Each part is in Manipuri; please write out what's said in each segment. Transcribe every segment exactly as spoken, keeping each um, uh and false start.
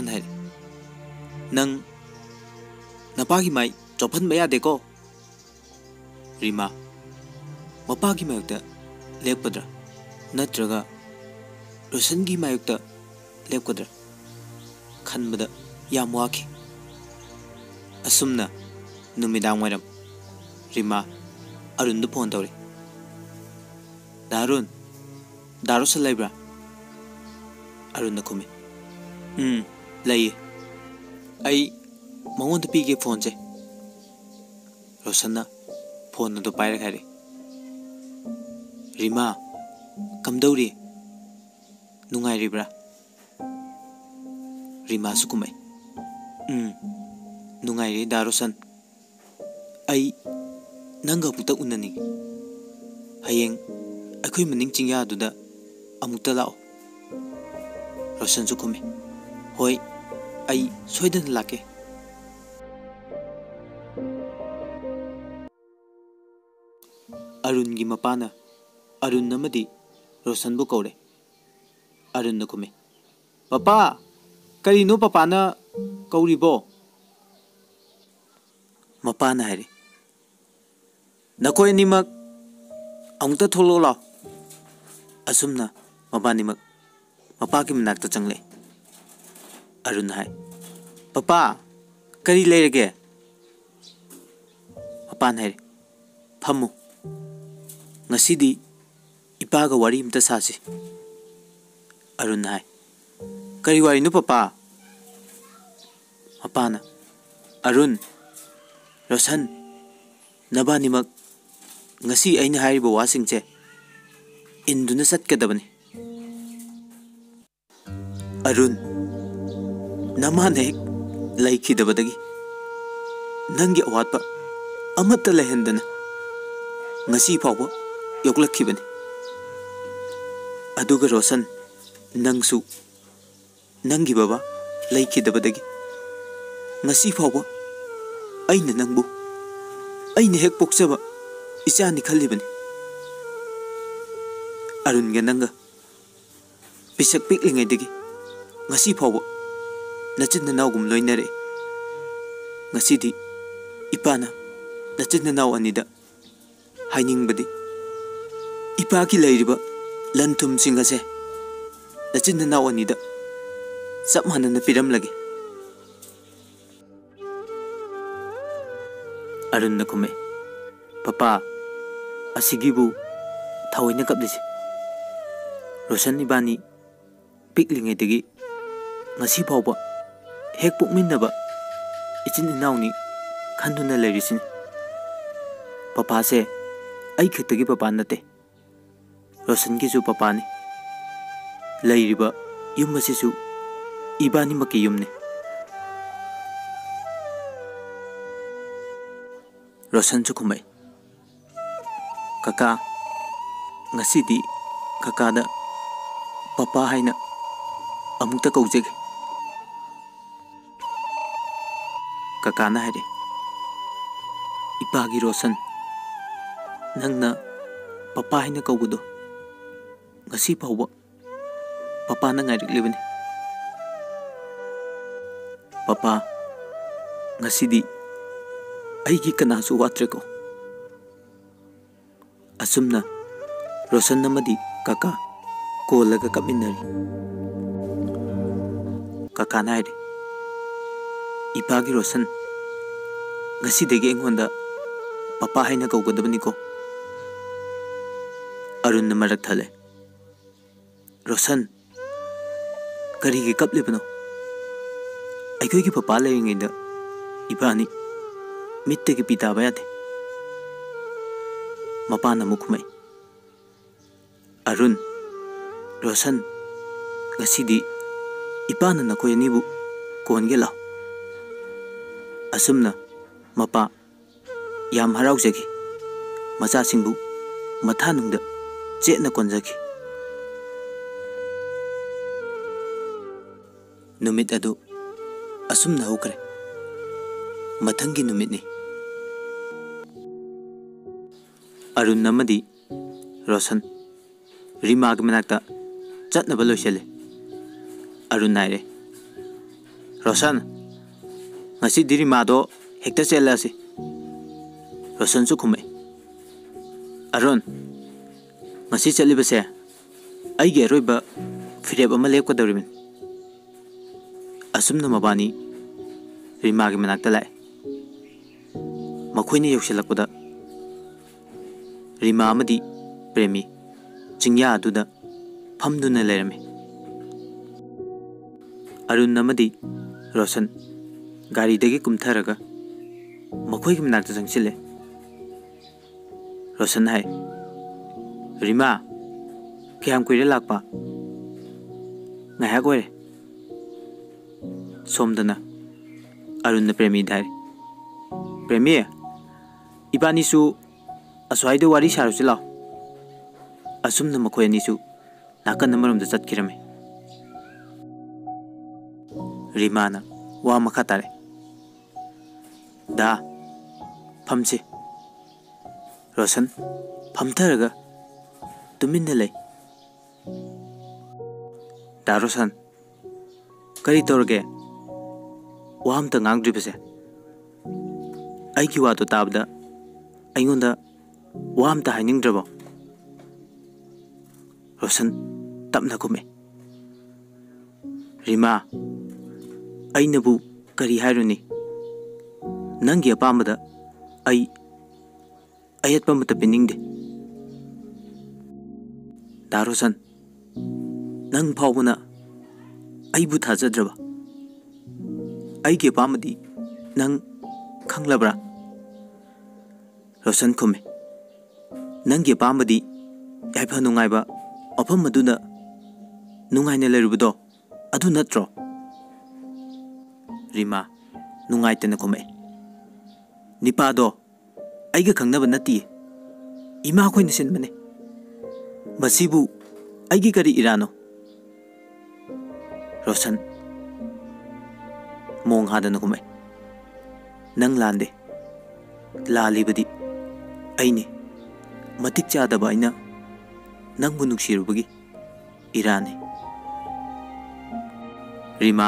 ꯍꯥꯏꯔꯦ, "ꯅꯪ ꯅꯄꯥꯒꯤ ꯃꯥꯏ ꯆꯣꯞꯍꯟꯕ ꯌꯥꯗꯦꯀꯣ꯫" ꯔꯤꯃꯥ, "ꯃꯄꯥꯒꯤ ꯃꯥꯌꯣꯛꯇ ꯂꯦꯞꯀꯗ꯭ꯔꯥ, ꯅꯠꯇ꯭ꯔꯒ ꯔꯣꯁꯟꯒꯤ ꯃꯥꯌꯣꯛꯇ ꯂꯦꯞꯀꯗ꯭ꯔꯥ ꯈꯟꯕꯗ ꯌꯥꯝ ꯋꯥꯈꯤ꯫" ꯑꯁꯨꯝꯅ ꯅꯨꯃꯤꯗꯥꯡ ꯋꯥꯏꯔꯝ ꯔꯤꯃꯥ ꯑꯔꯨꯟꯗ ꯐꯣꯟ ꯇꯧꯔꯦ꯫ "ꯗꯥ ꯑꯔꯨꯟ, ꯗꯥ ꯔꯣꯁꯟ ꯂꯩꯕ꯭ꯔꯥ?" ꯑꯔꯨꯟꯅ ꯈꯨꯝꯃꯤ꯫ "ꯎꯝ, ꯂꯩꯌꯦ꯫ ꯑꯩ ꯃꯉꯣꯟꯗ ꯄꯤꯒꯦ ꯐꯣꯟꯁꯦ꯫" ꯔꯣꯁꯟꯅ ꯐꯣꯟ ꯑꯗꯨ ꯄꯥꯏꯔꯒ ꯍꯥꯏꯔꯛꯏ꯫ "ꯔꯤꯃꯥ, ꯀꯝꯗꯧꯔꯤ? ꯅꯨꯡꯉꯥꯏꯔꯤꯕ꯭ꯔꯥ?" ꯔꯤꯃꯥꯁꯨ ꯈꯨꯝꯃꯛꯏ꯫ "ꯎꯝ, ꯅꯨꯡꯉꯥꯏꯔꯤ ꯗꯥ ꯔꯣꯁꯟ꯫ ꯑꯩ ꯅꯪꯒ ꯑꯃꯨꯛꯇ ꯎꯅꯅꯤꯡꯉꯤ꯫ ꯍꯌꯦꯡ ꯑꯩꯈꯣꯏ ꯃꯅꯤꯡ ꯆꯤꯡꯌꯥꯗꯨꯗ ꯑꯃꯨꯛꯇ ꯂꯥꯛꯑꯣ꯫" ꯔꯣꯁꯟꯁꯨ ꯈꯨꯝꯃꯤ꯫ "ꯍꯣꯏ, ꯑꯩ ꯁꯣꯏꯗꯅ ꯂꯥꯛꯀꯦ꯫" ꯑꯔꯨꯟꯒꯤ ꯃꯄꯥꯅ ꯑꯔꯨꯟ ꯑꯃꯗꯤ ꯔꯣꯁꯟꯕꯨ ꯀꯧꯔꯦ꯫ ꯑꯔꯨꯟꯅ ꯈꯨꯝꯃꯤ, "ꯄꯄꯥ, ꯀꯔꯤꯅꯣ ꯄꯄꯥꯅ ꯀꯧꯔꯤꯕꯣ?" ꯃꯄꯥꯅ ꯍꯥꯏꯔꯤ, "ꯅꯈꯣꯏ ꯑꯅꯤꯃꯛ ꯑꯃꯨꯛꯇ ꯊꯣꯛꯂꯛꯑꯣ ꯂꯥꯎ꯫" ꯑꯁꯨꯝꯅ ꯃꯕꯥꯅꯤꯃꯛ ꯃꯄꯥꯒꯤ ꯃꯅꯥꯛꯇ ꯆꯪꯂꯛꯏ꯫ ꯑꯔꯨꯟ ꯍꯥꯏ, "ꯄꯄꯥ, ꯀꯔꯤ ꯂꯩꯔꯒꯦ?" ꯃꯄꯥꯅ ꯍꯥꯏꯔꯤ, "ꯐꯝꯃꯨ꯫ ꯉꯁꯤꯗꯤ ꯏꯄꯥꯒ ꯋꯥꯔꯤ ꯑꯝꯇ ꯁꯥꯁꯤ꯫" ꯑꯔꯨꯟ ꯍꯥꯏ, "ꯀꯔꯤ ꯋꯥꯔꯤꯅꯣ ꯄꯄꯥ?" ꯃꯄꯥꯅ, "ꯑꯔꯨꯟ, ꯔꯣꯁꯟ, ꯅꯕꯥꯅꯤꯃꯛ ꯉꯁꯤ ꯑꯩꯅ ꯍꯥꯏꯔꯤꯕ ꯋꯥꯁꯤꯡꯁꯦ ꯏꯟꯗꯨꯅ ꯆꯠꯀꯗꯕꯅꯤ꯫ ꯑꯔꯨꯟ, ꯅꯃꯥꯅ ꯍꯦꯛ ꯂꯩꯈꯤꯗꯕꯗꯒꯤ ꯅꯪꯒꯤ ꯑꯋꯥꯠꯄ ꯑꯃꯠꯇ ꯂꯩꯍꯟꯗꯅ ꯉꯁꯤ ꯐꯥꯎꯕ ꯌꯣꯛꯂꯛꯈꯤꯕꯅꯤ꯫ ꯑꯗꯨꯒ ꯔꯣꯁꯟ, ꯅꯪꯁꯨ ꯅꯪꯒꯤ ꯕꯕꯥ ꯂꯩꯈꯤꯗꯕꯗꯒꯤ ꯉꯁꯤ ꯐꯥꯎꯕ ꯑꯩꯅ ꯅꯪꯕꯨ ꯑꯩꯅ ꯍꯦꯛ ꯄꯣꯛꯆꯕ ꯏꯆꯥꯅꯤ ꯈꯜꯂꯤꯕꯅꯤ꯫ ꯑꯔꯨꯟꯒ ꯅꯪꯒ ꯄꯤꯁꯛ ꯄꯤꯛꯂꯤꯉꯩꯗꯒꯤ ꯉꯁꯤ ꯐꯥꯎꯕ ꯅꯆꯤꯟ ꯅꯅꯥꯎꯒꯨꯝ ꯂꯣꯏꯅꯔꯛꯏ꯫ ꯉꯁꯤꯗꯤ ꯏꯄꯥꯅ ꯅꯆꯤꯟ ꯅꯅꯥꯎ ꯑꯅꯤꯗ ꯍꯥꯏꯅꯤꯡꯕꯗꯤ, ꯏꯄꯥꯒꯤ ꯂꯩꯔꯤꯕ ꯂꯟ ꯊꯨꯝꯁꯤꯡ ꯑꯁꯦ ꯅꯆꯤꯟ ꯅꯅꯥꯎ ꯑꯅꯤꯗ ꯆꯞ ꯃꯥꯟꯅꯅ ꯄꯤꯔꯝꯂꯒꯦ꯫ ꯑꯔꯨꯟꯅ ꯈꯨꯝꯃꯛꯏ, "ꯄꯄꯥ, ꯑꯁꯤꯒꯤꯕꯨ ꯊꯑꯣꯏꯅ ꯀꯞꯂꯤꯁꯦ? ꯔꯣꯁꯟ ꯏꯕꯥꯅꯤ ꯄꯤꯛꯂꯤꯉꯩꯗꯒꯤ ꯉꯁꯤ ꯐꯥꯎꯕ ꯍꯦꯛ ꯄꯣꯛꯃꯤꯟꯅꯕ ꯏꯆꯤꯟ ꯏꯅꯥꯎꯅꯤ ꯈꯟꯗꯨꯅ ꯂꯩꯔꯤꯁꯤꯅꯤ꯫ ꯄꯄꯥꯁꯦ ꯑꯩ ꯈꯛꯇꯒꯤ ꯄꯄꯥ ꯅꯠꯇꯦ, ꯔꯣꯁꯟꯒꯤꯁꯨ ꯄꯄꯥꯅꯤ꯫ ꯂꯩꯔꯤꯕ ꯌꯨꯝ ꯑꯁꯤꯁꯨ ꯏꯕꯥꯅꯤꯃꯛꯀꯤ ꯌꯨꯝꯅꯤ꯫" ꯔꯣꯁꯟꯁꯨ ꯈꯨꯝꯃꯛꯏ, "ꯀꯀꯥ, ꯉꯁꯤꯗꯤ ꯀꯀꯥꯗ ꯄꯄꯥ ꯍꯥꯏꯅ ꯑꯃꯨꯛꯇ ꯀꯧꯖꯒꯦ꯫" ꯀꯀꯥꯅ ꯍꯥꯏꯔꯦ, "ꯏꯄꯥꯒꯤ ꯔꯣꯁꯟ, ꯅꯪꯅ ꯄꯄꯥ ꯍꯥꯏꯅ ꯀꯧꯕꯗꯣ ꯉꯁꯤ ꯐꯥꯎꯕ ꯄꯄꯥꯅ ꯉꯥꯏꯔꯛꯂꯤꯕꯅꯤ꯫ ꯄꯄꯥ, ꯉꯁꯤꯗꯤ ꯑꯩꯒꯤ ꯀꯅꯥꯁꯨ ꯋꯥꯠꯇ꯭ꯔꯦꯀꯣ꯫" ꯑꯁꯨꯝꯅ ꯔꯣꯁꯟ ꯑꯃꯗꯤ ꯀꯀꯥ ꯀꯣꯜꯂꯒ ꯀꯞꯃꯤꯟꯅꯔꯤ꯫ ꯀꯀꯥꯅ ꯍꯥꯏꯔꯦ, "ꯏꯄꯥꯒꯤ ꯔꯣꯁꯟ, ꯉꯁꯤꯗꯒꯤ ꯑꯩꯉꯣꯟꯗ ꯄꯄꯥ ꯍꯥꯏꯅ ꯀꯧꯒꯗꯕꯅꯤꯀꯣ꯫" ꯑꯔꯨꯟꯅ ꯃꯔꯛ ꯊꯠꯂꯦ꯫ "ꯔꯣꯁꯟ, ꯀꯔꯤꯒꯤ ꯀꯞꯂꯤꯕꯅꯣ? ꯑꯩꯈꯣꯏꯒꯤ ꯄꯄꯥ ꯂꯩꯔꯤꯉꯩꯗ ꯏꯕꯥꯅꯤ ꯃꯤꯠꯇꯒꯤ ꯄꯤ ꯇꯥꯕ ꯌꯥꯗꯦ꯫" ꯃꯄꯥꯅ ꯑꯃꯨꯛ ꯈꯨꯝꯃꯛꯏ, "ꯑꯔꯨꯟ, ꯔꯣꯁꯟ, ꯉꯁꯤꯗꯤ ꯏꯄꯥꯅ ꯅꯈꯣꯏ ꯑꯅꯤꯕꯨ ꯀꯣꯟꯒꯦ ꯂꯥꯎ꯫" ꯑꯁꯨꯝꯅ ꯃꯄꯥ ꯌꯥꯝ ꯍꯔꯥꯎꯖꯈꯤ꯫ ꯃꯆꯥꯁꯤꯡꯕꯨ ꯃꯊꯥꯅꯨꯡꯗ ꯆꯦꯠꯅ ꯀꯣꯟꯖꯈꯤ꯫ ꯅꯨꯃꯤꯠ ꯑꯗꯨ ꯑꯁꯨꯝꯅ ꯍꯧꯈ꯭ꯔꯦ꯫ ꯃꯊꯪꯒꯤ ꯅꯨꯃꯤꯠꯅꯤ꯫ ꯑꯔꯨꯟ ꯑꯃꯗꯤ ꯔꯣꯁꯟ ꯔꯤꯃꯥꯒꯤ ꯃꯅꯥꯛꯇ ꯆꯠꯅꯕ ꯂꯣꯏꯁꯤꯜꯂꯤ꯫ ꯑꯔꯨꯟ ꯍꯥꯏꯔꯦ, "ꯔꯣꯁꯟ, ꯉꯁꯤꯗꯤ ꯔꯤꯃꯥꯗꯣ ꯍꯦꯛꯇ ꯆꯦꯜꯂꯛꯑꯁꯤ꯫" ꯔꯣꯁꯟꯁꯨ ꯈꯨꯝꯃꯛꯏ꯫ "ꯑꯔꯨꯟ, ꯉꯁꯤ ꯆꯠꯂꯤꯕꯁꯦ ꯑꯩꯒꯤ ꯑꯔꯣꯏꯕ ꯐꯤꯔꯦꯞ ꯑꯃ ꯂꯦꯞꯀꯗꯧꯔꯤꯕꯅꯤ꯫" ꯑꯁꯨꯝꯅ ꯃꯕꯥꯅꯤ ꯔꯤꯃꯥꯒꯤ ꯃꯅꯥꯛꯇ ꯂꯥꯛꯑꯦ꯫ ꯃꯈꯣꯏꯅ ꯌꯧꯁꯤꯜꯂꯛꯄꯗ ꯔꯤꯃꯥ ꯑꯃꯗꯤ ꯄ꯭ꯔꯦꯃꯤ ꯆꯤꯡꯌꯥ ꯑꯗꯨꯗ ꯐꯝꯗꯨꯅ ꯂꯩꯔꯝꯃꯤ꯫ ꯑꯔꯨꯟ ꯑꯃꯗꯤ ꯔꯣꯁꯟ ꯒꯥꯔꯤꯗꯒꯤ ꯀꯨꯝꯊꯔꯒ ꯃꯈꯣꯏꯒꯤ ꯃꯅꯥꯛꯇ ꯆꯪꯁꯤꯜꯂꯦ꯫ ꯔꯣꯁꯟ ꯍꯥꯏ, "ꯔꯤꯃꯥ, ꯀꯌꯥꯝ ꯀꯨꯏꯔꯦ ꯂꯥꯛꯄ?" "ꯉꯥꯏꯍꯥꯛ ꯑꯣꯏꯔꯦ꯫" ꯁꯣꯝꯗꯅ ꯑꯔꯨꯟꯅ ꯄ꯭ꯔꯦꯃꯤꯗ ꯍꯥꯏꯔꯤ, "ꯄ꯭ꯔꯦꯃꯤ, ꯏꯕꯥꯅꯤꯁꯨ ꯑꯁ꯭ꯋꯥꯏꯗ ꯋꯥꯔꯤ ꯁꯥꯔꯨꯁꯤ ꯂꯥꯎ꯫" ꯑꯁꯨꯝꯅ ꯃꯈꯣꯏ ꯑꯅꯤꯁꯨ ꯅꯥꯀꯟ ꯑꯃꯔꯣꯝꯗ ꯆꯠꯈꯤꯔꯝꯃꯤ꯫ ꯔꯤꯃꯥꯅ ꯋꯥ ꯃꯈꯥ ꯇꯥꯔꯦ, "ꯗꯥ, ꯐꯝꯁꯤ꯫" ꯔꯣꯁꯟ ꯐꯝꯊꯔꯒ ꯇꯨꯃꯤꯟꯅ ꯂꯩ꯫ "ꯗꯥ ꯔꯣꯁꯟ, ꯀꯔꯤ ꯇꯧꯔꯒꯦ? ꯋꯥ ꯑꯝꯇ ꯉꯥꯡꯗ꯭ꯔꯤꯕꯁꯦ? ꯑꯩꯒꯤ ꯋꯥꯗꯣ ꯇꯥꯕꯗ ꯑꯩꯉꯣꯟꯗ ꯋꯥ ꯑꯝꯇ ꯍꯥꯏꯅꯤꯡꯗ꯭ꯔꯕꯣ?" ꯔꯣꯁꯟ ꯇꯞꯅ ꯈꯨꯝꯃꯦ, "ꯔꯤꯃꯥ, ꯑꯩꯅꯕꯨ ꯀꯔꯤ ꯍꯥꯏꯔꯨꯅꯤ? ꯅꯪꯒꯤ ꯑꯄꯥꯝꯕꯗ ꯑꯩ ꯑꯌꯦꯠꯄ ꯑꯃꯠꯇ ꯄꯤꯅꯤꯡꯗꯦ꯫" "ꯗꯥ ꯔꯣꯁꯟ, ꯅꯪ ꯐꯥꯎꯕꯅ ꯑꯩꯕꯨ ꯊꯥꯖꯗ꯭ꯔꯕ? ꯑꯩꯒꯤ ꯑꯄꯥꯝꯕꯗꯤ ꯅꯪ ꯈꯪꯂꯕ꯭ꯔꯥ?" ꯔꯣꯁꯟ ꯈꯨꯝꯃꯤ, "ꯅꯪꯒꯤ ꯑꯄꯥꯝꯕꯗꯤ ꯌꯥꯏꯐ ꯅꯨꯡꯉꯥꯏꯕ ꯃꯐꯝ ꯑꯗꯨꯗ ꯅꯨꯡꯉꯥꯏꯅ ꯂꯩꯔꯨꯕꯗꯣ ꯑꯗꯨ ꯅꯠꯇ꯭ꯔꯣ?" ꯔꯤꯃꯥ ꯅꯨꯡꯉꯥꯏꯇꯅ ꯈꯨꯝꯃꯛꯏ, "ꯅꯤꯄꯥꯗꯣ ꯑꯩꯒ ꯈꯪꯅꯕ ꯅꯠꯇꯤꯌꯦ, ꯏꯃꯥꯈꯣꯏꯅ ꯁꯤꯟꯕꯅꯦ꯫ ꯃꯁꯤꯕꯨ ꯑꯩꯒꯤ ꯀꯔꯤ ꯏꯔꯥꯟꯅꯣ?" ꯔꯣꯁꯟ ꯃꯣꯡ ꯍꯥꯗꯅ ꯈꯨꯝꯃꯛꯏ, "ꯅꯪ ꯂꯥꯟꯗꯦ꯫ ꯂꯥꯜꯂꯤꯕꯗꯤ ꯑꯩꯅꯤ꯫ ꯃꯇꯤꯛ ꯆꯥꯗꯕ ꯑꯩꯅ ꯅꯪꯕꯨ ꯅꯨꯡꯁꯤꯔꯨꯕꯒꯤ ꯏꯔꯥꯟꯅꯤ꯫" ꯔꯤꯃꯥ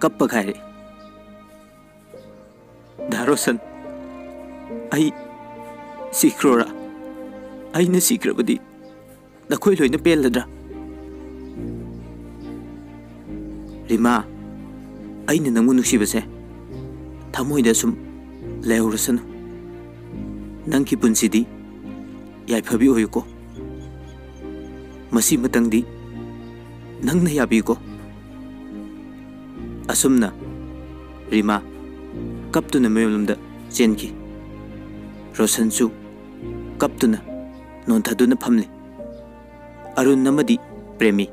ꯀꯞꯄ ꯈꯥꯏꯔꯛꯏ꯫ "ꯗꯥ ꯔꯣꯁꯟ, ꯑꯩ ꯁꯤꯈ꯭ꯔꯣꯔꯥ? ꯑꯩꯅ ꯁꯤꯈ꯭ꯔꯕꯗꯤ ꯅꯈꯣꯏ ꯂꯣꯏꯅ ꯄꯦꯜꯂꯗ꯭ꯔꯥ?" "ꯔꯤꯃꯥ, ꯑꯩꯅ ꯅꯪꯕꯨ ꯅꯨꯡꯁꯤꯕꯁꯦ ꯊꯃꯣꯏꯗ ꯁꯨꯝ ꯂꯩꯍꯧꯔꯁꯅꯨ꯫ ꯅꯪꯒꯤ ꯄꯨꯟꯁꯤꯗꯤ ꯌꯥꯏꯐꯕꯤ ꯑꯣꯏꯌꯨꯀꯣ꯫ ꯃꯁꯤꯃꯇꯪꯗꯤ ꯅꯪꯅ ꯌꯥꯕꯤꯌꯨꯀꯣ꯫" ꯑꯁꯨꯝꯅ ꯔꯤꯃꯥ ꯀꯞꯇꯨꯅ ꯃꯌꯨꯝꯂꯣꯝꯗ ꯆꯦꯟꯈꯤ꯫ ꯔꯣꯁꯟꯁꯨ ꯀꯞꯇꯨꯅ ꯅꯣꯟꯊꯗꯨꯅ ꯐꯝꯂꯤ꯫ ꯑꯔꯨꯟ ꯑꯃꯗꯤ ꯄ꯭ꯔꯦꯃꯤ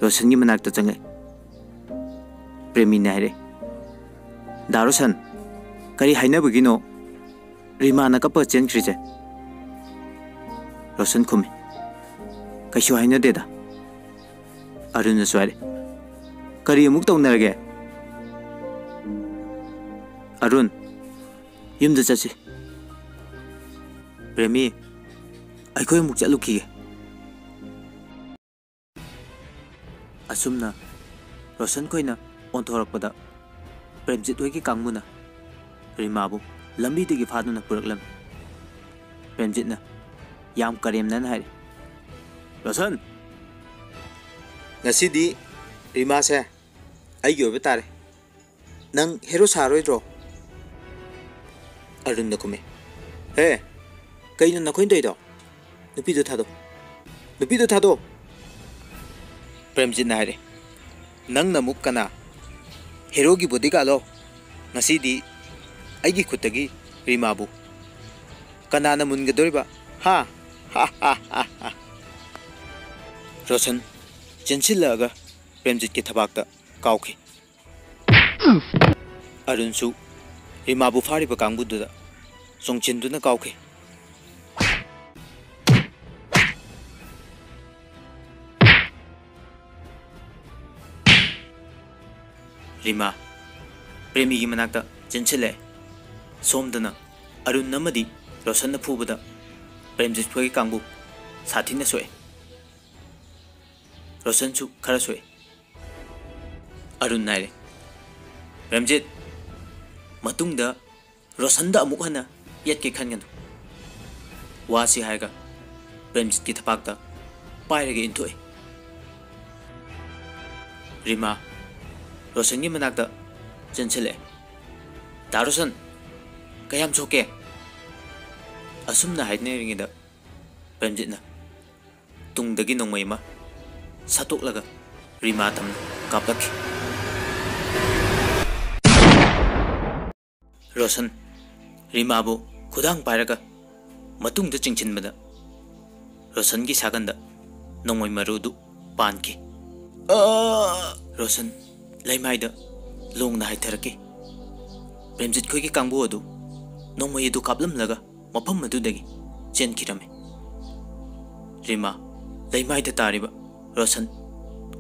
ꯔꯣꯁꯟꯒꯤ ꯃꯅꯥꯛꯇ ꯆꯪꯉꯛꯏ꯫ ꯄ꯭ꯔꯦꯃꯤꯅ ꯍꯥꯏꯔꯛꯏ, "ꯗꯥ ꯔꯣꯁꯟ, ꯀꯔꯤ ꯍꯥꯏꯅꯕꯒꯤꯅꯣ ꯔꯤꯃꯥꯅ ꯀꯞꯄꯒ ꯆꯦꯟꯈ꯭ꯔꯤꯁꯦ?" ꯔꯣꯁꯟ ꯈꯨꯝꯃꯤ, "ꯀꯩꯁꯨ ꯍꯥꯏꯅꯗꯦꯗ꯫" ꯑꯔꯨꯟꯅꯁꯨ ꯍꯥꯏꯔꯛꯏ, "ꯀꯔꯤ ꯑꯃꯨꯛ ꯇꯧꯅꯔꯒꯦ?" "ꯑꯔꯨꯟ, ꯌꯨꯝꯗ ꯆꯠꯁꯤ꯫" "ꯄ꯭ꯔꯦꯃꯤ, ꯑꯩꯈꯣꯏ ꯑꯃꯨꯛ ꯆꯠꯂꯨꯈꯤꯒꯦ꯫" ꯑꯁꯨꯝꯅ ꯔꯣꯁꯟ ꯈꯣꯏꯅ ꯑꯣꯟꯊꯣꯔꯛꯄꯗ ꯄ꯭ꯔꯦꯝꯖꯤꯠ ꯍꯣꯏꯒꯤ ꯀꯥꯡꯕꯨꯅ ꯔꯤꯃꯥꯕꯨ ꯂꯝꯕꯤꯗꯒꯤ ꯐꯥꯗꯨꯅ ꯄꯨꯔꯛꯂꯝꯃꯤ꯫ ꯄ꯭ꯔꯦꯝꯖꯤꯠꯅ ꯌꯥꯝ ꯀꯔꯦꯝꯅꯅ ꯍꯥꯏꯔꯤ, "ꯔꯣꯁꯟ, ꯉꯁꯤꯗꯤ ꯔꯤꯃꯥꯁꯦ ꯑꯩꯒꯤ ꯑꯣꯏꯕ ꯇꯥꯔꯦ꯫ ꯅꯪ ꯍꯦꯔꯣ ꯁꯥꯔꯣꯏꯗ꯭ꯔꯣ?" ꯑꯔꯨꯟꯅ ꯈꯨꯝꯃꯤ, "ꯍꯦ, ꯀꯩꯅꯣ ꯅꯈꯣꯏꯅ ꯇꯧꯔꯤꯗꯣ? ꯅꯨꯄꯤꯗꯣ ꯊꯥꯗꯣꯛ꯫ ꯅꯨꯄꯤꯗꯣ ꯊꯥꯗꯣꯛ꯫" ꯄ꯭ꯔꯦꯝꯖꯤꯠꯅ ꯍꯥꯏꯔꯦ, "ꯅꯪꯅ ꯑꯃꯨꯛ ꯀꯅꯥ? ꯍꯦꯔꯣꯒꯤ ꯕꯣꯗꯤꯒꯥꯔꯗꯂꯣ? ꯉꯁꯤꯗꯤ ꯑꯩꯒꯤ ꯈꯨꯠꯇꯒꯤ ꯔꯤꯃꯥꯕꯨ ꯀꯅꯥꯅ ꯃꯨꯟꯒꯗꯧꯔꯤꯕ? ꯍꯥ? ꯍꯥ, ꯍꯥ, ꯍꯥ, ꯍꯥ꯫" ꯔꯣꯁꯟ ꯆꯦꯟꯁꯤꯜꯂꯛꯑꯒ ꯄ꯭ꯔꯦꯝꯖꯤꯠꯀꯤ ꯊꯕꯥꯛꯇ ꯀꯥꯎꯈꯤ꯫ ꯑꯔꯨꯟꯁꯨ ꯔꯤꯃꯥꯕꯨ ꯐꯥꯔꯤꯕ ꯀꯥꯡꯕꯨꯗꯨꯗ ꯆꯣꯡꯁꯤꯟꯗꯨꯅ ꯀꯥꯎꯈꯤ꯫ ꯔꯤꯃꯥ ꯄ꯭ꯔꯦꯃꯤꯒꯤ ꯃꯅꯥꯛꯇ ꯆꯦꯟꯁꯤꯜꯂꯛꯑꯦ꯫ ꯁꯣꯝꯗꯅ ꯑꯔꯨꯟ ꯑꯃꯗꯤ ꯔꯣꯁꯟꯅ ꯐꯨꯕꯗ ꯄ꯭ꯔꯦꯝꯖꯤꯠ ꯈꯣꯏꯒꯤ ꯀꯥꯡꯕꯨ ꯁꯥꯊꯤꯅ ꯁꯣꯛꯑꯦ꯫ ꯔꯣꯁꯟꯁꯨ ꯈꯔ ꯁꯣꯛꯑꯦ꯫ ꯑꯔꯨꯟ ꯍꯥꯏꯔꯦ, "ꯄ꯭ꯔꯦꯝꯖꯤꯠ, ꯃꯇꯨꯡꯗ ꯔꯣꯁꯟꯗ ꯑꯃꯨꯛ ꯍꯟꯅ ꯌꯦꯠꯀꯦ ꯈꯟꯒꯅꯨ꯫" ꯋꯥꯁꯤ ꯍꯥꯏꯔꯒ ꯄ꯭ꯔꯦꯝꯖꯤꯠꯀꯤ ꯊꯕꯥꯛꯇ ꯄꯥꯏꯔꯒ ꯏꯟꯊꯣꯛꯏ꯫ ꯔꯤꯃꯥ ꯔꯣꯁꯟꯒꯤ ꯃꯅꯥꯛꯇ ꯆꯦꯟꯁꯤꯜꯂꯛꯑꯦ꯫ "ꯗꯥ ꯔꯣꯁꯟ, ꯀꯌꯥꯝ ꯁꯣꯛꯀꯦ?" ꯑꯁꯨꯝꯅ ꯍꯥꯏꯅꯔꯤꯉꯩꯗ ꯄ꯭ꯔꯦꯝꯖꯤꯠꯅ ꯇꯨꯡꯗꯒꯤ ꯅꯣꯡꯃꯩ ꯑꯃ ꯁꯠꯇꯣꯛꯂꯒ ꯔꯤꯃꯥ ꯇꯝꯅ ꯀꯥꯞꯂꯛꯈꯤ꯫ ꯔꯣꯁꯟ ꯔꯤꯃꯥꯕꯨ ꯈꯨꯗꯥꯡ ꯄꯥꯏꯔꯒ ꯃꯇꯨꯡꯗ ꯆꯤꯡꯁꯤꯟꯕꯗ ꯔꯣꯁꯟꯒꯤ ꯁꯥꯒꯟꯗ ꯅꯣꯡꯃꯩ ꯃꯔꯨꯗꯨ ꯄꯥꯟꯈꯤ꯫ "ꯑꯥ!" ꯔꯣꯁꯟ ꯂꯩꯃꯥꯏꯗ ꯂꯣꯡꯅ ꯍꯥꯏꯊꯔꯛꯈꯤ꯫ ꯄ꯭ꯔꯦꯝꯖꯤꯠ ꯈꯣꯏꯒꯤ ꯀꯥꯡꯕꯨ ꯑꯗꯨ ꯅꯣꯡꯃꯩ ꯑꯗꯨ ꯀꯥꯞꯂꯝꯂꯒ ꯃꯐꯝ ꯑꯗꯨꯗꯒꯤ ꯆꯦꯟꯈꯤꯔꯝꯃꯤ꯫ ꯔꯤꯃꯥ ꯂꯩꯃꯥꯏꯗ ꯇꯥꯔꯤꯕ ꯔꯣꯁꯟ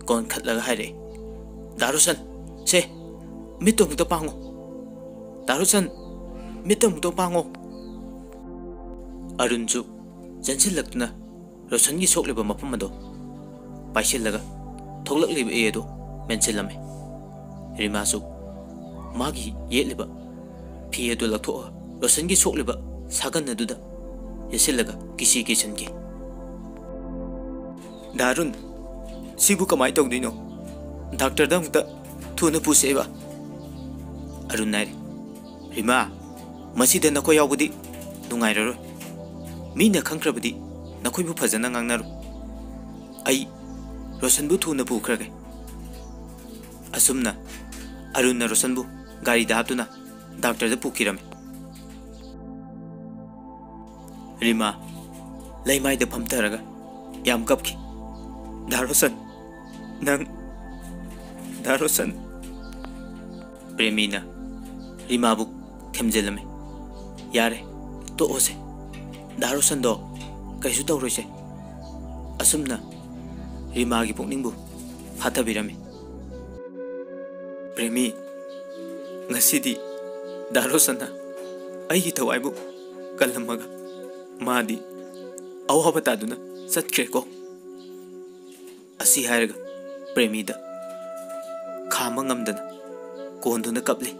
ꯀꯣꯟꯈꯠꯂꯒ ꯍꯥꯏꯔꯛꯏ, "ꯗꯥ ꯔꯣꯁꯟ, ꯁꯦ, ꯃꯤꯠꯇꯣ ꯑꯃꯨꯛꯇ ꯄꯥꯡꯉꯣ꯫ ꯗꯥ ꯔꯣꯁꯟ, ꯃꯤꯠꯇꯣ ꯑꯃꯨꯛꯇ ꯄꯥꯡꯉꯣ꯫" ꯑꯔꯨꯟꯁꯨ ꯆꯦꯟꯁꯤꯜꯂꯛꯇꯨꯅ ꯔꯣꯁꯟꯒꯤ ꯁꯣꯛꯂꯤꯕ ꯃꯐꯝ ꯑꯗꯣ ꯄꯥꯏꯁꯤꯜꯂꯒ ꯊꯣꯛꯂꯛꯂꯤꯕ ꯑꯦ ꯑꯗꯣ ꯃꯦꯟꯁꯤꯜꯂꯝꯃꯤ꯫ ꯔꯤꯃꯥꯁꯨ ꯃꯥꯒꯤ ꯌꯦꯠꯂꯤꯕ ꯐꯤ ꯑꯗꯨ ꯂꯧꯊꯣꯛꯑꯒ ꯔꯣꯁꯟꯒꯤ ꯁꯣꯛꯂꯤꯕ ꯁꯥꯒꯟ ꯑꯗꯨꯗ ꯌꯦꯠꯁꯤꯜꯂꯒ ꯀꯤꯁꯤ ꯀꯤꯁꯟꯈꯤ꯫ "ꯗꯥ ꯑꯔꯨꯟ, ꯁꯤꯕꯨ ꯀꯃꯥꯏꯅ ꯇꯧꯗꯣꯏꯅꯣ? ꯗꯥꯛꯇꯔꯗ ꯑꯃꯨꯛꯇ ꯊꯨꯅ ꯄꯨꯁꯦꯕ꯫" ꯑꯔꯨꯟ ꯍꯥꯏꯔꯦ, "ꯔꯤꯃꯥ, ꯃꯁꯤꯗ ꯅꯈꯣꯏ ꯌꯥꯎꯕꯗꯤ ꯅꯨꯡꯉꯥꯏꯔꯔꯣꯏ꯫ ꯃꯤꯅ ꯈꯪꯈ꯭ꯔꯕꯗꯤ ꯅꯈꯣꯏꯕꯨ ꯐꯖꯅ ꯉꯥꯡꯅꯔꯣꯏ꯫ ꯑꯩ ꯔꯣꯁꯟꯕꯨ ꯊꯨꯅ ꯄꯨꯈ꯭ꯔꯒꯦ꯫" ꯑꯁꯨꯝꯅ ꯑꯔꯨꯟꯅ ꯔꯣꯁꯟꯕꯨ ꯒꯥꯔꯤꯗ ꯍꯥꯞꯇꯨꯅ ꯗꯥꯛꯇꯔꯗ ꯄꯨꯈꯤꯔꯝꯃꯤ꯫ ꯔꯤꯃꯥ ꯂꯩꯃꯥꯏꯗ ꯐꯝꯊꯔꯒ ꯌꯥꯝ ꯀꯞꯈꯤ꯫ "ꯗꯥ ꯔꯣꯁꯟ, ꯅꯪ, ꯗꯥ ꯔꯣꯁꯟ꯫" ꯄ꯭ꯔꯦꯃꯤꯅ ꯔꯤꯃꯥꯕꯨ ꯊꯦꯝꯖꯤꯜꯂꯝꯃꯤ꯫ "ꯌꯥꯔꯦ, ꯇꯣꯛꯑꯣꯁꯦ꯫ ꯗꯥ ꯔꯣꯁꯟꯗꯣ ꯀꯩꯁꯨ ꯇꯧꯔꯣꯏꯁꯦ꯫" ꯑꯁꯨꯝꯅ ꯔꯤꯃꯥꯒꯤ ꯄꯨꯛꯅꯤꯡꯕꯨ ꯐꯥꯊꯕꯤꯔꯝꯃꯤ꯫ "ꯄ꯭ꯔꯦꯃꯤ, ꯉꯁꯤꯗꯤ ꯗꯥ ꯔꯣꯁꯟꯅ ꯑꯩꯒꯤ ꯊꯋꯥꯏꯕꯨ ꯀꯜꯂꯝꯃꯒ ꯃꯥꯗꯤ ꯑꯋꯥꯕ ꯇꯥꯗꯨꯅ ꯆꯠꯈ꯭ꯔꯦꯀꯣ꯫" ꯑꯁꯤ ꯍꯥꯏꯔꯒ ꯄ꯭ꯔꯦꯃꯤꯗ ꯈꯥꯝꯕ ꯉꯝꯗꯅ ꯀꯣꯟꯗꯨꯅ ꯀꯞꯂꯤ꯫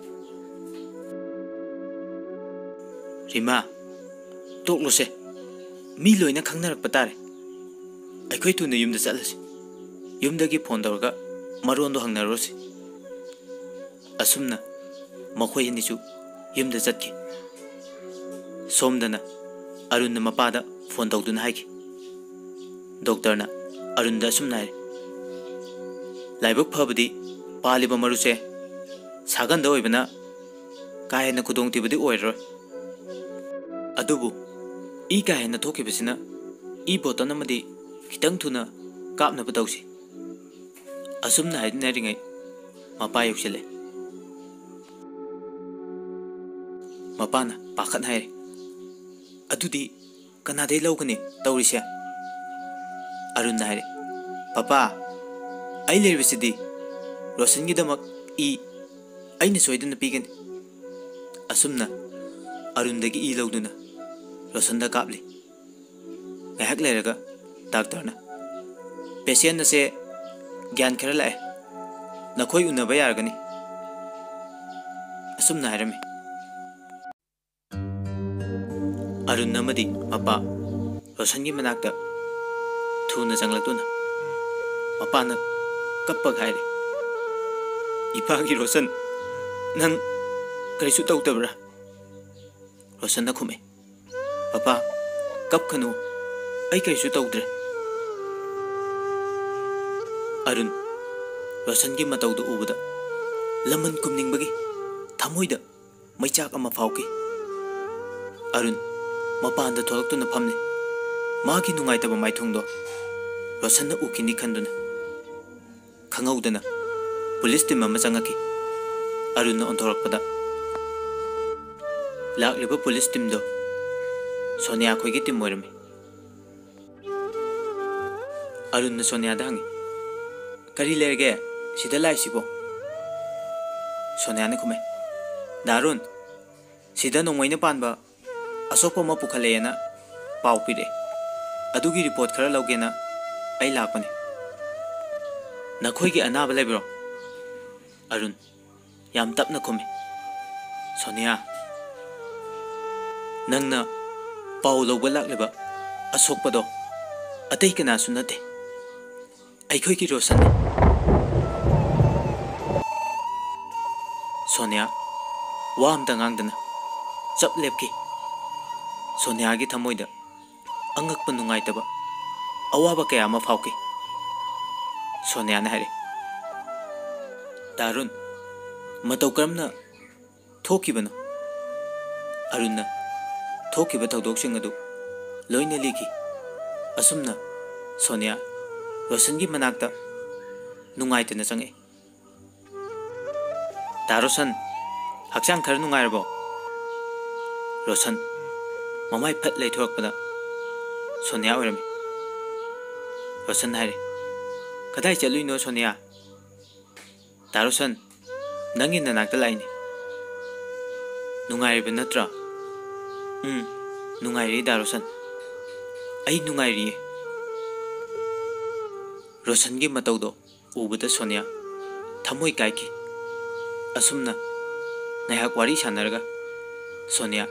"ꯔꯤꯃꯥ, ꯇꯣꯛꯂꯣꯁꯦ꯫ ꯃꯤ ꯂꯣꯏꯅ ꯈꯪꯅꯔꯛꯄ ꯇꯥꯔꯦ꯫ ꯑꯩꯈꯣꯏ ꯊꯨꯅ ꯌꯨꯝꯗ ꯆꯠꯂꯁꯤ꯫ ꯌꯨꯝꯗꯒꯤ ꯐꯣꯟ ꯇꯧꯔꯒ ꯃꯔꯣꯟꯗꯣ ꯍꯪꯅꯔꯨꯔꯁꯤ꯫" ꯑꯁꯨꯝꯅ ꯃꯈꯣꯏ ꯑꯅꯤꯁꯨ ꯌꯨꯝꯗ ꯆꯠꯈꯤ꯫ ꯁꯣꯝꯗꯅ ꯑꯔꯨꯟꯅ ꯃꯄꯥꯗ ꯐꯣꯟ ꯇꯧꯗꯨꯅ ꯍꯥꯏꯈꯤ꯫ ꯗꯣꯛꯇꯔꯅ ꯑꯔꯨꯟꯗ ꯑꯁꯨꯝꯅ ꯍꯥꯏꯔꯦ, "ꯂꯥꯏꯕꯛ ꯐꯕꯗꯤ ꯄꯥꯜꯂꯤꯕ ꯃꯔꯨꯁꯦ ꯁꯥꯒꯟꯗ ꯑꯣꯏꯕꯅ ꯀꯥ ꯍꯦꯟꯅ ꯈꯨꯗꯣꯡꯊꯤꯕꯗꯤ ꯑꯣꯏꯔꯔꯣꯏ꯫ ꯑꯗꯨꯕꯨ ꯏ ꯀꯥ ꯍꯦꯟꯅ ꯊꯣꯛꯈꯤꯕꯁꯤꯅ ꯏ ꯕꯣꯇꯜ ꯑꯃꯗꯤ ꯈꯤꯇꯪ ꯊꯨꯅ ꯀꯥꯞꯅꯕ ꯇꯧꯁꯤ꯫" ꯑꯁꯨꯝꯅ ꯍꯥꯏꯅꯔꯤꯉꯩ ꯃꯄꯥ ꯌꯧꯁꯤꯜꯂꯦ꯫ ꯃꯄꯥꯅ ꯄꯥꯈꯠꯅ ꯍꯥꯏꯔꯦ, "ꯑꯗꯨꯗꯤ ꯀꯅꯥꯗꯩ ꯂꯧꯒꯅꯤ ꯇꯧꯔꯤꯁꯦ?" ꯑꯔꯨꯟꯅ ꯍꯥꯏꯔꯦ, "ꯄꯄꯥ, ꯑꯩ ꯂꯩꯔꯤꯕꯁꯤꯗꯤ꯫ ꯔꯣꯁꯟꯒꯤꯗꯃꯛ ꯏ ꯑꯩꯅ ꯁꯣꯏꯗꯅ ꯄꯤꯒꯅꯤ꯫" ꯑꯁꯨꯝꯅ ꯑꯔꯨꯟꯗꯒꯤ ꯏ ꯂꯧꯗꯨꯅ ꯔꯣꯁꯟꯗ ꯀꯥꯞꯂꯤ꯫ ꯉꯥꯏꯍꯥꯛ ꯂꯩꯔꯒ ꯗꯥꯛꯇꯔꯅ, "ꯄꯦꯁꯦꯟ ꯑꯁꯦ ꯒ꯭ꯌꯥꯟ ꯈꯔ ꯂꯥꯛꯑꯦ, ꯅꯈꯣꯏ ꯎꯅꯕ ꯌꯥꯔꯒꯅꯤ," ꯑꯁꯨꯝꯅ ꯍꯥꯏꯔꯝꯃꯤ꯫ ꯑꯔꯨꯟ ꯑꯃꯗꯤ ꯃꯄꯥ ꯔꯣꯁꯟꯒꯤ ꯃꯅꯥꯛꯇ ꯊꯨꯅ ꯆꯪꯂꯛꯇꯨꯅ ꯃꯄꯥꯅ ꯀꯞꯄꯒ ꯍꯥꯏꯔꯦ, "ꯏꯄꯥꯒꯤ ꯔꯣꯁꯟ, ꯅꯪ ꯀꯔꯤꯁꯨ ꯇꯧꯗꯕ꯭ꯔꯥ?" ꯔꯣꯁꯟꯅ ꯈꯨꯝꯃꯦ, "ꯄꯄꯥ, ꯀꯞꯈꯅꯨ, ꯑꯩ ꯀꯔꯤꯁꯨ ꯇꯧꯗ꯭ꯔꯦ꯫" ꯑꯔꯨꯟ ꯔꯣꯁꯟꯒꯤ ꯃꯇꯧꯗꯨ ꯎꯕꯗ ꯂꯃꯟ ꯈꯨꯝꯅꯤꯡꯕꯒꯤ ꯊꯃꯣꯏꯗ ꯃꯩꯆꯥꯛ ꯑꯃ ꯐꯥꯎꯈꯤ꯫ ꯑꯔꯨꯟ ꯃꯄꯥꯟꯗ ꯊꯣꯛꯂꯛꯇꯨꯅ ꯐꯝꯂꯤ꯫ ꯃꯥꯒꯤ ꯅꯨꯡꯉꯥꯏꯇꯕ ꯃꯥꯏꯊꯣꯡꯗꯣ ꯔꯣꯁꯟꯅ ꯎꯈꯤꯅꯤ ꯈꯟꯗꯨꯅ꯫ ꯈꯪꯍꯧꯗꯅ ꯄꯨꯂꯤꯁ ꯇꯤꯝ ꯑꯃ ꯆꯪꯉꯛꯈꯤ꯫ ꯑꯔꯨꯟꯅ ꯑꯣꯟꯊꯣꯔꯛꯄꯗ ꯂꯥꯛꯂꯤꯕ ꯄꯨꯂꯤꯁ ꯇꯤꯝꯗꯣ ꯁꯣꯅꯤꯌꯥ ꯈꯣꯏꯒꯤ ꯇꯤꯝ ꯑꯣꯏꯔꯝꯃꯤ꯫ ꯑꯔꯨꯟꯅ ꯁꯣꯅꯤꯌꯥꯗ ꯍꯪꯉꯤ, "ꯀꯔꯤ ꯂꯩꯔꯒꯦ ꯁꯤꯗ ꯂꯥꯛꯏꯁꯤꯕꯣ?" ꯁꯣꯅꯤꯌꯥꯅ ꯈꯨꯝꯃꯦ, "ꯗꯥ ꯑꯔꯨꯟ, ꯁꯤꯗ ꯅꯣꯡꯃꯩꯅ ꯄꯥꯟꯕ ꯑꯁꯣꯛꯄ ꯑꯃ ꯄꯨꯈꯠꯂꯛꯑꯦꯅ ꯄꯥꯎ ꯄꯤꯔꯛꯑꯦ꯫ ꯑꯗꯨꯒꯤ ꯔꯤꯄꯣꯔꯠ ꯈꯔ ꯂꯧꯒꯦꯅ ꯑꯩ ꯂꯥꯛꯄꯅꯤ꯫ ꯅꯈꯣꯏꯒꯤ ꯑꯅꯥꯕ ꯂꯩꯕ꯭ꯔꯣ?" ꯑꯔꯨꯟ, ꯌꯥꯝ ꯇꯞꯅ ꯈꯨꯝꯃꯤ, "ꯁꯣꯅꯤꯌꯥ, ꯅꯪꯅ ꯄꯥꯎ ꯂꯧꯕ ꯂꯥꯛꯂꯤꯕ ꯑꯁꯣꯛꯄꯗꯣ ꯑꯇꯩ ꯀꯅꯥꯁꯨ ꯅꯠꯇꯦ, ꯑꯩꯈꯣꯏꯒꯤ ꯔꯣꯁꯟꯅꯤ꯫" ꯁꯣꯅꯤꯌꯥ ꯋꯥ ꯑꯝꯇ ꯉꯥꯡꯗꯅ ꯆꯞ ꯂꯦꯞꯈꯤ꯫ ꯁꯣꯅꯤꯌꯥꯒꯤ ꯊꯃꯣꯏꯗ ꯑꯉꯛꯄ ꯅꯨꯡꯉꯥꯏꯇꯕ, ꯑꯋꯥꯕ ꯀꯌꯥ ꯑꯃ ꯐꯥꯎꯈꯤ꯫ ꯁꯣꯅꯤꯌꯥꯅ ꯍꯥꯏꯔꯦ, "ꯗꯥ ꯑꯔꯨꯟ, ꯃꯇꯧ ꯀꯔꯝꯅ ꯊꯣꯛꯈꯤꯕꯅꯣ?" ꯑꯔꯨꯟꯅ ꯊꯣꯛꯈꯤꯕ ꯊꯧꯗꯣꯛꯁꯤꯡ ꯑꯗꯨ ꯂꯣꯏꯅ ꯂꯤꯈꯤ꯫ ꯑꯁꯨꯝꯅ ꯁꯣꯅꯤꯌꯥ ꯔꯣꯁꯟꯒꯤ ꯃꯅꯥꯛꯇ ꯅꯨꯡꯉꯥꯏꯇꯅ ꯆꯪꯉꯛꯏ꯫ "ꯗꯥ ꯔꯣꯁꯟ, ꯍꯛꯆꯥꯡ ꯈꯔ ꯅꯨꯡꯉꯥꯏꯔꯕꯣ?" ꯔꯣꯁꯟ ꯃꯃꯥꯏ ꯐꯠ ꯂꯩꯊꯣꯔꯛꯄꯗ ꯁꯣꯅꯤꯌꯥ ꯑꯣꯏꯔꯝꯃꯤ꯫ ꯔꯣꯁꯟ ꯍꯥꯏꯔꯦ, "ꯀꯗꯥꯏ ꯆꯠꯂꯨꯏꯅꯣ ꯁꯣꯅꯤꯌꯥ?" "ꯗꯥ ꯔꯣꯁꯟ, ꯅꯪꯒꯤ ꯅꯅꯥꯛꯇ ꯂꯥꯛꯏꯅꯦ꯫ ꯅꯨꯡꯉꯥꯏꯔꯤꯕ ꯅꯠꯇ꯭ꯔꯥ?" "ꯎꯝ, ꯅꯨꯡꯉꯥꯏꯔꯤ ꯗꯥ ꯔꯣꯁꯟ꯫ ꯑꯩ ꯅꯨꯡꯉꯥꯏꯔꯤꯌꯦ꯫" ꯔꯣꯁꯟꯒꯤ ꯃꯇꯧꯗꯣ ꯎꯕꯗ ꯁꯣꯅꯤꯌꯥ ꯊꯃꯣꯏ ꯀꯥꯏꯈꯤ꯫ ꯑꯁꯨꯝꯅ ꯉꯥꯏꯍꯥꯛ ꯋꯥꯔꯤ ꯁꯥꯟꯅꯔꯒ ꯁꯣꯅꯤꯌꯥ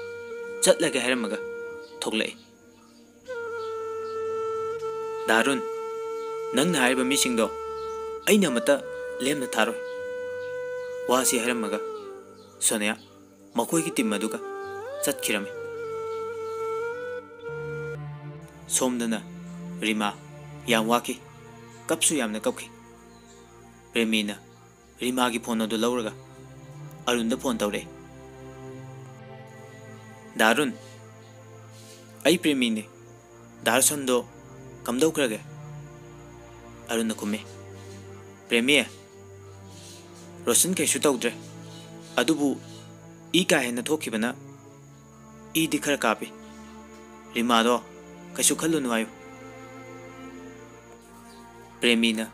ꯆꯠꯂꯒꯦ ꯍꯥꯏꯔꯝꯃꯒ ꯊꯣꯛꯂꯛꯏ꯫ "ꯗꯥ ꯑꯔꯨꯟ, ꯅꯪꯅ ꯍꯥꯏꯔꯤꯕ ꯃꯤꯁꯤꯡꯗꯣ ꯑꯩꯅ ꯑꯃꯠꯇ ꯂꯦꯝꯅ ꯊꯥꯔꯣꯏ꯫" ꯋꯥꯁꯤ ꯍꯥꯏꯔꯝꯃꯒ ꯁꯣꯅꯤꯌꯥ ꯃꯈꯣꯏꯒꯤ ꯇꯤꯝ ꯑꯗꯨꯒ ꯆꯠꯈꯤꯔꯝꯃꯤ꯫ ꯁꯣꯝꯗꯅ ꯔꯤꯃꯥ ꯌꯥꯝ ꯋꯥꯈꯤ, ꯀꯞꯁꯨ ꯌꯥꯝꯅ ꯀꯞꯈꯤ꯫ ꯄ꯭ꯔꯦꯃꯤꯅ ꯔꯤꯃꯥꯒꯤ ꯐꯣꯟ ꯑꯗꯨ ꯂꯧꯔꯒ ꯑꯔꯨꯟꯗ ꯐꯣꯟ ꯇꯧꯔꯛꯑꯦ꯫ "ꯗꯥ ꯑꯔꯨꯟ, ꯑꯩ ꯄ꯭ꯔꯦꯃꯤꯅꯦ꯫ ꯗꯥ ꯔꯣꯁꯟꯗꯣ ꯀꯝꯗꯧꯈ꯭ꯔꯒꯦ?" ꯑꯔꯨꯟꯅ ꯈꯨꯝꯃꯤ, "ꯄ꯭ꯔꯦꯃꯤ, ꯔꯣꯁꯟ ꯀꯩꯁꯨ ꯇꯧꯗ꯭ꯔꯦ, ꯑꯗꯨꯕꯨ ꯏ ꯀꯥ ꯍꯦꯟꯅ ꯊꯣꯛꯈꯤꯕꯅ ꯏꯗꯤ ꯈꯔ ꯀꯥꯞꯄꯤ꯫ ꯔꯤꯃꯥꯗꯣ ꯀꯩꯁꯨ ꯈꯜꯂꯨꯅꯨ ꯍꯥꯏꯌꯨ꯫" ꯄ꯭ꯔꯦꯃꯤꯅ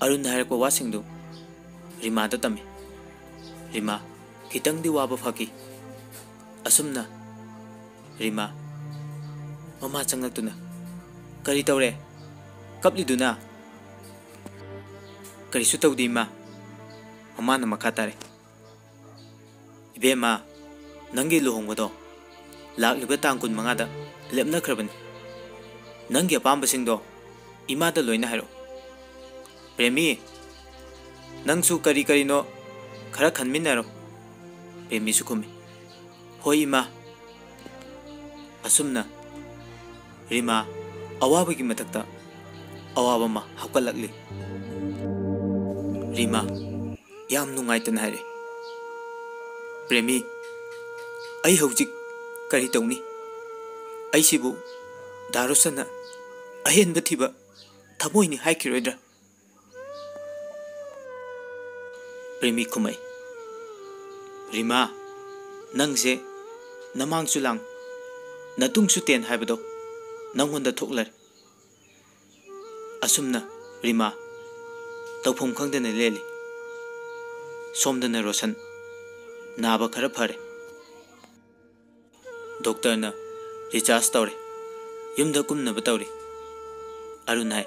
ꯑꯔꯨꯟꯅ ꯍꯥꯏꯔꯛꯄ ꯋꯥꯁꯤꯡꯗꯨ ꯔꯤꯃꯥꯗ ꯇꯝꯃꯤ꯫ ꯔꯤꯃꯥ ꯈꯤꯇꯪꯗꯤ ꯋꯥꯕ ꯐꯈꯤ꯫ ꯑꯁꯨꯝꯅ ꯔꯤꯃꯥ ꯃꯃꯥ ꯆꯪꯂꯛꯇꯨꯅ, "ꯀꯔꯤ ꯇꯧꯔꯦ? ꯀꯞꯂꯤꯗꯨꯅ?" "ꯀꯔꯤꯁꯨ ꯇꯧꯗꯦ, ꯏꯃꯥ꯫" ꯃꯃꯥꯅ ꯃꯈꯥ ꯇꯥꯔꯦ, "ꯏꯕꯦꯝꯃ, ꯅꯪꯒꯤ ꯂꯨꯍꯣꯡꯕꯗꯣ ꯂꯥꯛꯂꯤꯕ ꯇꯥꯡ ꯀꯨꯟꯃꯉꯥꯗ ꯂꯦꯞꯅꯈ꯭ꯔꯕꯅꯤ꯫ ꯅꯪꯒꯤ ꯑꯄꯥꯝꯕꯁꯤꯡꯗꯣ ꯏꯃꯥꯗ ꯂꯣꯏꯅ ꯍꯥꯏꯔꯛꯑꯣ꯫ ꯄ꯭ꯔꯦꯃꯤ, ꯅꯪꯁꯨ ꯀꯔꯤ ꯀꯔꯤꯅꯣ ꯈꯔ ꯈꯟꯃꯤꯟꯅꯔꯣ꯫" ꯄ꯭ꯔꯦꯃꯤꯁꯨ ꯈꯨꯝꯃꯤ, "ꯍꯣꯏ ꯏꯃꯥ꯫" ꯑꯁꯨꯝꯅ ꯔꯤꯃꯥ ꯑꯋꯥꯕꯒꯤ ꯃꯊꯛꯇ ꯑꯋꯥꯕ ꯑꯃ ꯍꯥꯞꯀꯠꯂꯛꯂꯤ꯫ ꯔꯤꯃꯥ ꯌꯥꯝ ꯅꯨꯡꯉꯥꯏꯇꯅ ꯍꯥꯏꯔꯦ, "ꯄ꯭ꯔꯦꯃꯤ, ꯑꯩ ꯍꯧꯖꯤꯛ ꯀꯔꯤ ꯇꯧꯅꯤ? ꯑꯩꯁꯤꯕꯨ ꯗꯥ ꯔꯣꯁꯟꯅ ꯑꯍꯦꯟꯕ ꯊꯤꯕ ꯊꯃꯣꯏꯅꯤ ꯍꯥꯏꯈꯤꯔꯣꯏꯗ꯭ꯔꯥ?" ꯄ꯭ꯔꯦꯃꯤ ꯈꯨꯝꯃꯛꯏ, "ꯔꯤꯃꯥ, ꯅꯪꯁꯦ ꯅꯃꯥꯡꯁꯨ ꯂꯥꯡ, ꯅꯇꯨꯡꯁꯨ ꯇꯦꯟ ꯍꯥꯏꯕꯗꯣ ꯅꯪꯉꯣꯟꯗ ꯊꯣꯛꯂꯔꯦ꯫" ꯑꯁꯨꯝꯅ ꯔꯤꯃꯥ ꯇꯧꯐꯝ ꯈꯪꯗꯅ ꯂꯦꯜꯂꯤ꯫ ꯁꯣꯝꯗꯅ ꯔꯣꯁꯟ ꯅꯥꯕ ꯈꯔ ꯐꯔꯦ꯫ ꯗꯣꯛꯇꯔꯅ ꯔꯤꯆꯥꯔꯖ ꯇꯧꯔꯦ꯫ ꯌꯨꯝꯗ ꯀꯨꯝꯅꯕ ꯇꯧꯔꯤ꯫ ꯑꯔꯨꯟ ꯍꯥꯏ,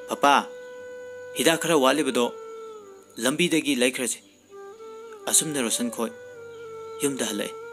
"ꯄꯄꯥ, ꯍꯤꯗꯥꯛ ꯈꯔ ꯋꯥꯠꯂꯤꯕꯗꯣ ꯂꯝꯕꯤꯗꯒꯤ ꯂꯩꯈ꯭ꯔꯁꯤ꯫" ꯑꯁꯨꯝꯅ ꯔꯣꯁꯟ ꯈꯣꯏ ꯌꯨꯝꯗ ꯍꯜꯂꯛꯏ꯫